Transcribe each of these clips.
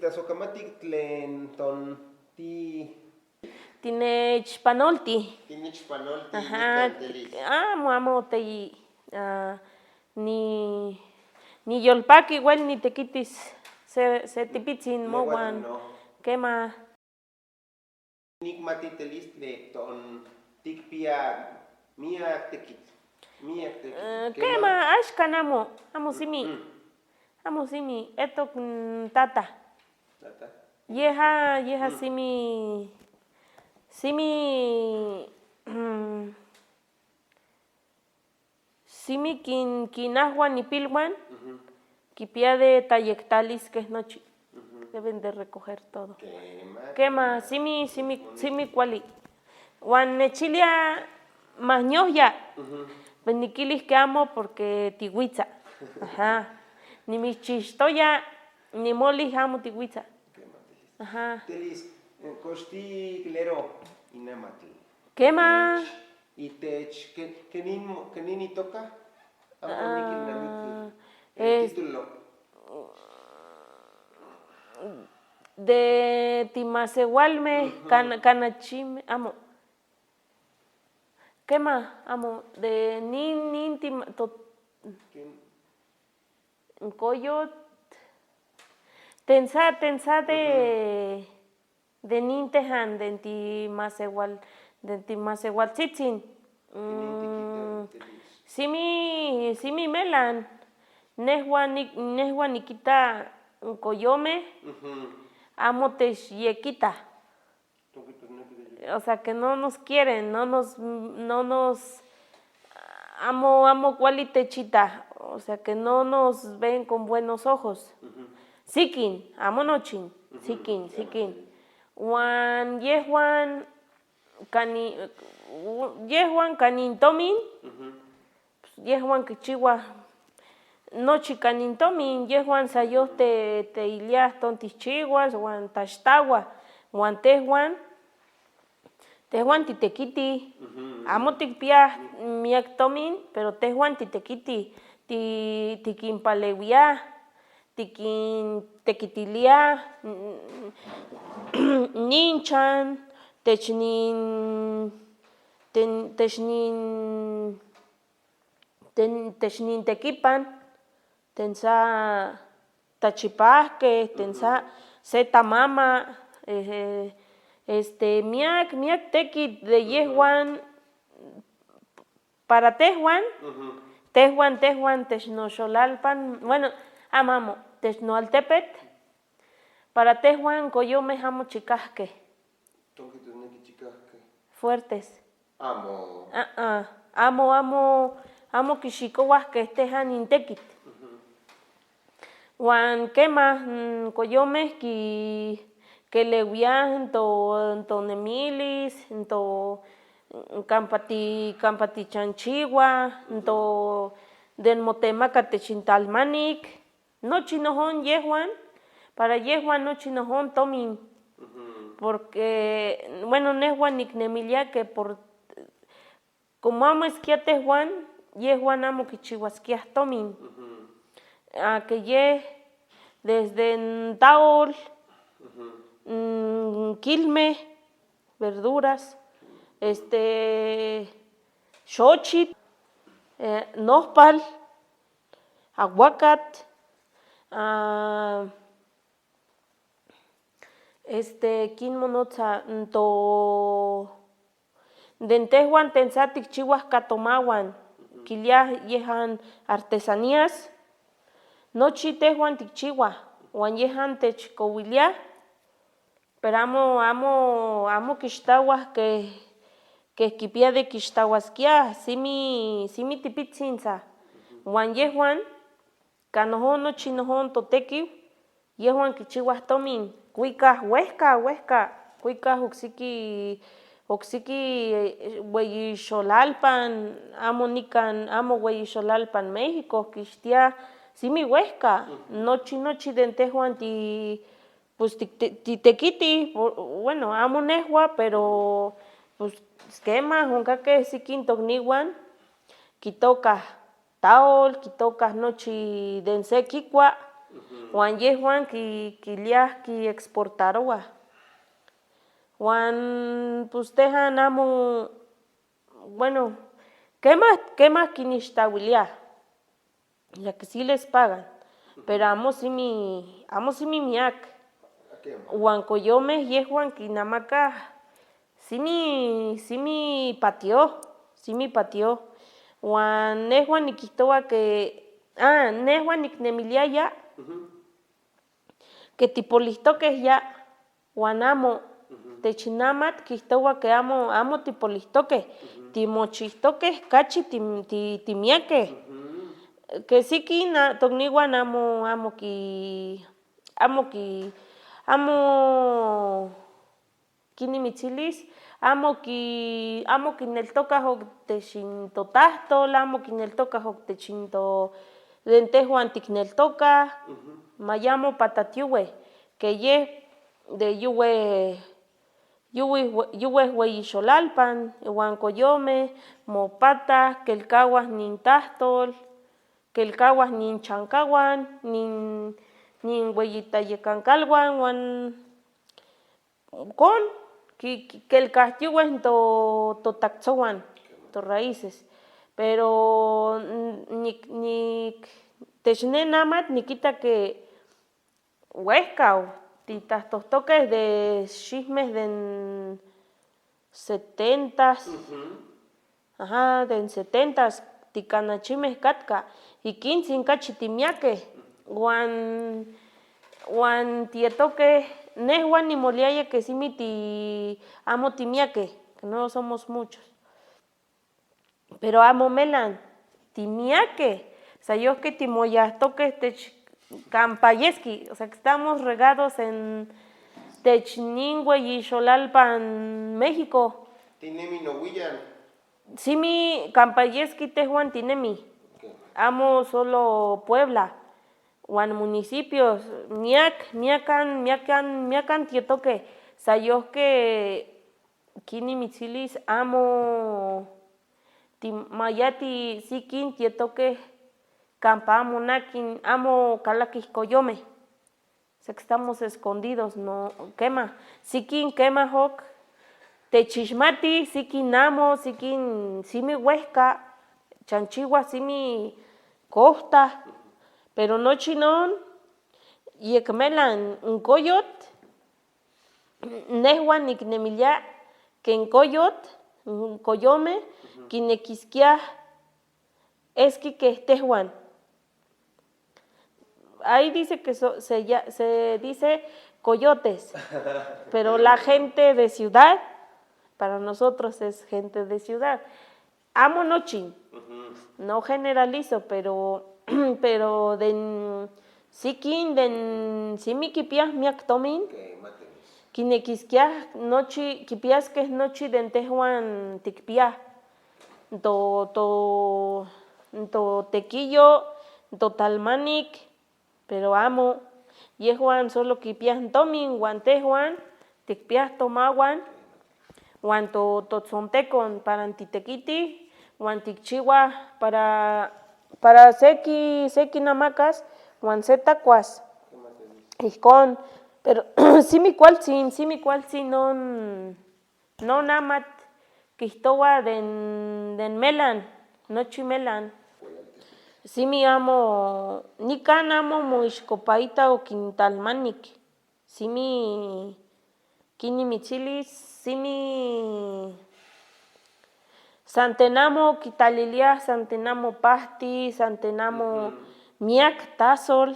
Tiktlasocamati tlen ton ti. Tinechpanolti. Tinechpanolti Ajá, nikan telis. Amo, amo teyi, ah, ni niyolpaki wel nitekitis se se tipitzin mowan, Nehua no. kema. Nikmati telis tlen ton tikpia miak tekitl, miak tekitl. Kema, axkan amo, amo simi, amo simi, etok n tata. Tata. Yeja, yeja simi, simi, simi kin kinahwa ipilwan, kipia de tlayektaliskeh nochi, deben de recoger todo. Kema. Kema, simi, simi, simi kuali. Wan nechilia ma niohya, pero nikilih ke amo porque tiwitza, ajá, nimichixtoya nimolih amo tiwitza, Kema telis. Ajá. Telis, kox tiklero in amatl. Kema. Itech, kenin, kenin itoka? Amo nikilnamiki. Ah, El título. De timasewalmeh, kanachimeh, amo, kema amo, de nin nin tima- to- n koyotl, ten sa ten sa de de nin tehan den timasewal den timasewaltzitzin, Kenin tikita telis. Simi simi melan, nehua nehua nikita n koyomeh amo techyekitah, Ton kihtosneki de o sea que no nos quieren, no nos no nos amo amo kuali techitah, osea que no nos ven con buenos ojos, sikin, amo nochin, sikin, sikin, wan yehwan kani yehwan kanin tomin, pus yehwan kichiwah nochi kanin tomin, yehwan sayoh teiliah ton tikchiwas wan tlaxtawah, wan tehwan, tehwan titekitih, amo tikpiah miak tomin, pero tehwan titekitih, tikinpalewiah, tikintekitiliah ninchan, technin technin technintekipan, ten sa tlachipahkeh, ten sa se tamama, este miak miak tekitl de yehwan para tehwan, tehwan tehwan tech noxolalpan, bueno amo amo, tech noaltepetl, para tehwan koyomeh amo chikahkeh. Ton kihtosneki chikahkeh. Fuertes. Amo. Ah amo amo amo kixikowah keh tehan intekitl. Wan kemah n koyomeh ki kelewiah to- tonemilis, to kampa ti kampa tichanchiwah, to den motemaka tech intalmanik, nochi nohon yehwan, para yehwan nochi nohon tomin, porque bueno nehua niknemilia que por como amo eskia tehwan, yehwan amo kichiwaskiah tomin, a que yeh desde n taol, n kilmeh, verduras, este xochitl, nohpal, aguakatl, ah, este kin monotza n to den tehwan ten sa tikchiwah ka tomawan, kiliah yehan artesanias, nochi tehwan tikchiwah, wan yehan techkowiliah, pero amo amo amo kixtawah keh keh kipia de kixtawaskiah, simi simi tipitzin sa, wan yehwan ka nohon nochi nohon totekiw, yehwan kichiwah tomin, kwikah wehka wehka, kwikah oksiki oksiki weyi xolalpan, amo nikan amo weyi xolalpan méxico, kixtiah simi wehka, nochi nochi de tehwan ti pues titekitih, bueno amo nehua pero pus kemah onkakeh siki tokniwan kitokah taol, kitokah nochi den se kikua. Huan yehwan kiliah kiexportarowah, huan pus tehwan amo, bueno, kemah kemah kinixtawiliah, ya que si les pagan, pero amo simi, amo simi miak, huan koyomeh yehwan kinamakah simi simi patioh, simi patioh, huan nehua nikihtowa que, ah, nehua niknemiliaya ke tipolihtokeh ya, huan amo, tech in amatl kihtowa ke amo amo tipolihtokeh, timochihtokeh kachi timiakeh, ke siki tokniwan amo amo ki amo ki amo kini mitzilis, amo ki amo kineltokah oktech intotahtol, amo kineltokah oktech into tlen tehwan tikneltokah, mayamo patatioweh, ke yeh de yuweh yuweh weyi xolalpan iwan koyomeh mopatah, kelkawah nintahtol, kelkawah ninchankawan, nin ninweyitlayekankalwan, wan ihkon kelkahtioweh totaktzowan, toraices, pero nik nik itech ne amatl nikita ke wehkaw, titahtohtokeh de xiwmeh de n setentas, aha, de n setentas tikanachimeh katka, ihkintzin kachi timiakeh, huan huan tietokeh, nehua nimoliaya ke simi ti amo timiakeh, que no somos muchos, pero amo melan, timiakeh, sa yohki timoyahtokeh tech kampa yeski, osea que estamos regados en tech nin weyixolalpan México. Tinemi nowiyan. Simi kampa yeski tehwan tinemih, amo solo Puebla, wan municipios, miak, miakan, miakan, miakan tietokeh, sa yohke kini mitzilis amo maya ti sikin tietokeh kampa amo nakin amo kalakih koyomeh, osea que estamos escondidos no kemah, sikin kemah ok techixmatih, sikin amo, sikin simi wehka chanchiwah simi kowtah, pero nochi non yekmela n koyotl nehua niknemilia ke n koyotl, n koyomeh kinekiskiah eski keh tehwan. Ahi dice que se dice coyotes, pero la gente de ciudad, para nosotros es gente de ciudad, amo nochi, no generalizo, pero pero de n sikin de n simi kipiah miak tomin, kinekiskiah nochi kipiaskeh nochi de tehwan tikpiah, to- to- totekiyo, totalmanik, pero amo, yehwan solo kipiah tomin wan tehwan tikpiah tomawan wan totzohtekon para titekitih wan tikchiwah para para seki sekinamakas wan se tlakuas, ihkon, pero simi kualtzin, simi kualtzin non non amatl kihtowa den melan, nochi melan, simi amo nikan amo moixkopaita okintalmanik, simi kini mitzilis, simi san tlen amo kitlaliliah san tlen amo pahti, san tlen amo miak tasol,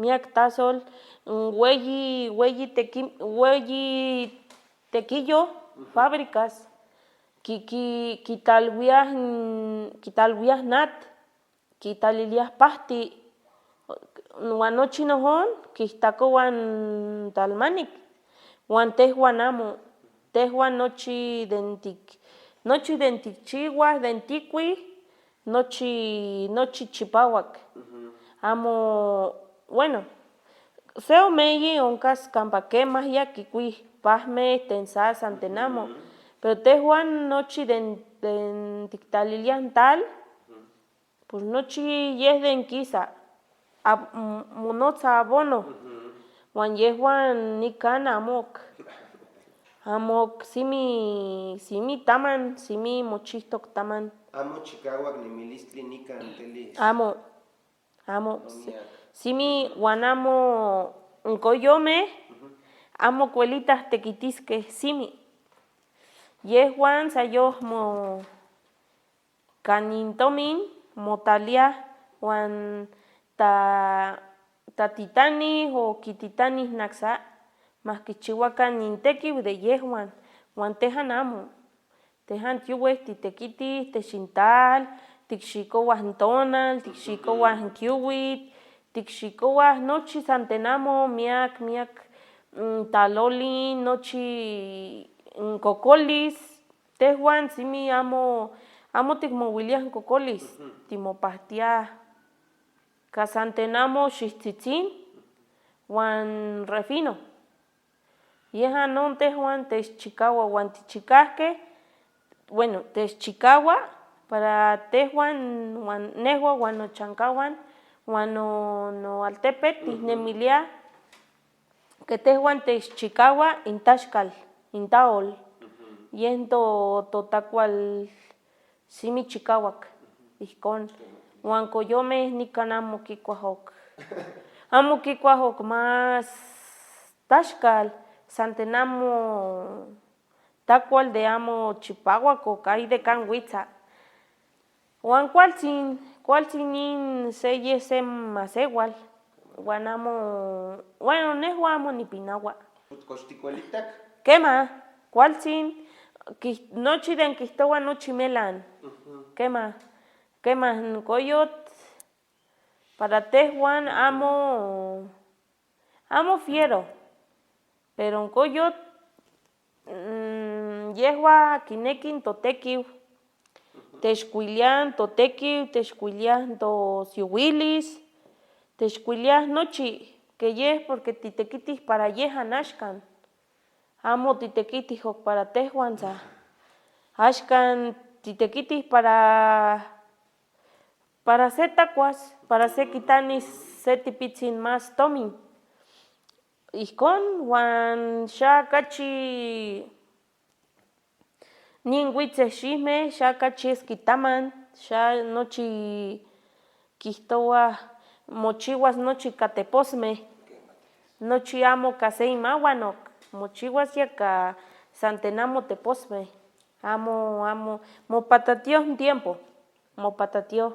miak tasol, n weyi weyi teki weyi tekiyoh, fabricas, ki- ki- kitlalwiah kitlalwiah atl, kitlaliliah pahti, wan nochi nohon kihtakowah n talmanik, wan tehwan amo, tehwan nochi den tik nochi den tikchiwah den tikuih, nochi nochi chipawak, amo, bueno se ome eyi onkas kampa kemah ya kikuih pahmeh ten sa san tlen amo, pero tehwan nochi den den tiktlaliliah tal, pus nochi yeh den kisa. Monotza abono, wan yehwan nikan amok, amok simi simi taman, simi mochihtok taman. Amo chikawak nemilistli nikan telis. Amo, amo, No miak. simi wan amo n koyomeh amo kuelitah tekitiskeh simi, yehwan sa yohmo kanin tomin motlaliah wan tatitannih o kititanih naksa mahkichiwakan intekiw de yehwan, wan tehwan amo, tehwan tioweh titekitih itech in tal, tikxikowah tonal, tikxikowah n kiowitl, tikxikowah nochi san tlen amo miak miak taloli, nochi n kokolis, tehwan simi amo amo tikmowiliah kokolis, timopahtiah ka san tlen amo xiwtzitzin wan refino, yeja non tehwan techchikawa wan tichikahkeh, bueno techchikawa para tehwan wan nehua wan nochankawan wan noaltepetl tiknemiliah ke tehwan techchikawa n tlaxkal, n taol, yen totakual simi chikawak, ihkon, wan koyomeh nikan amo kikuah ok, amo kikuah ok mas tlaxkal, san tlen amo tlakual de amo chipawak o kay de kan witza. Wan kualtzin, kualtzin nin se yeh se masewal, wan amo, bueno nehua amo nipinawa. Kox tikuelitak? Kemah, kualtzin, nochi den kihtowa nochi melan, kemah, kemah n koyotl para tehwan amo amo wiero, pero n koyotl yehwan kinekih totekiw, techkuiliah totekiw, techkuiliah tosiuwilis, techkuiliah nochi, ke yeh porque titekitih para yehan axkan, amo titekitih ok para tehwan sa, axkan titekitih para se tlakuas, para sekitlanis se tipitzin mas tomin, ihkon wan xa kachi nin witzeh xiwmeh xa kachi eski tlaman, xa nochi kihtowah mochiwas nochi ika teposmeh, nochi amo ka se imawan ok, mochiwas yeka san tlen amo teposmeh, amo amo mopatatioh n tiempo, mopatatioh,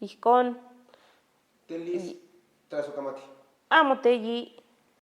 ihkon. Telis tlasokamati. Amo teyi.